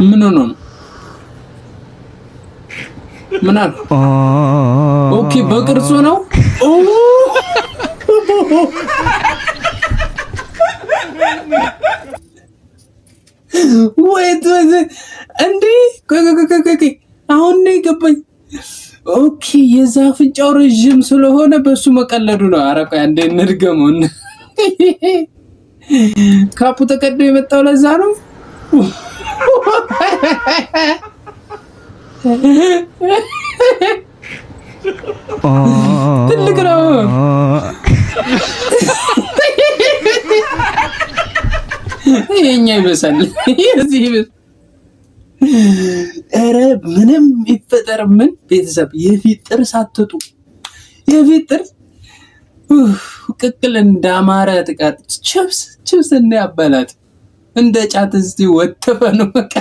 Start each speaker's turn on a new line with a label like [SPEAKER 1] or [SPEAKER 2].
[SPEAKER 1] ምን ሆኖ ነው? ምን አልኩ? Okay፣ በቅርጹ ነው። Wait, wait፣ እንዴ፣ ቆይ ቆይ ቆይ ቆይ፣ አሁን ነው የገባኝ። Okay፣ የዛ አፍንጫው ረዥም ስለሆነ በሱ መቀለዱ ነው። ኧረ ቆይ አንዴ እንድገመው። ካፑ ተቀዶ የመጣው ለዛ ነው። ትልቅ ነው። ይሄኛ ይበሳል። የዚህ ይበሳል። ኧረ ምንም ይፈጠር ምን ቤተሰብ የፊት ጥርስ አትጡ። የፊት ጥርስ ቅቅል እንዳማረ ጥቃት ችፕስ ችፕስ እንዳያበላት እንደ ጫት እዚህ ወተፈ ነው። በቃ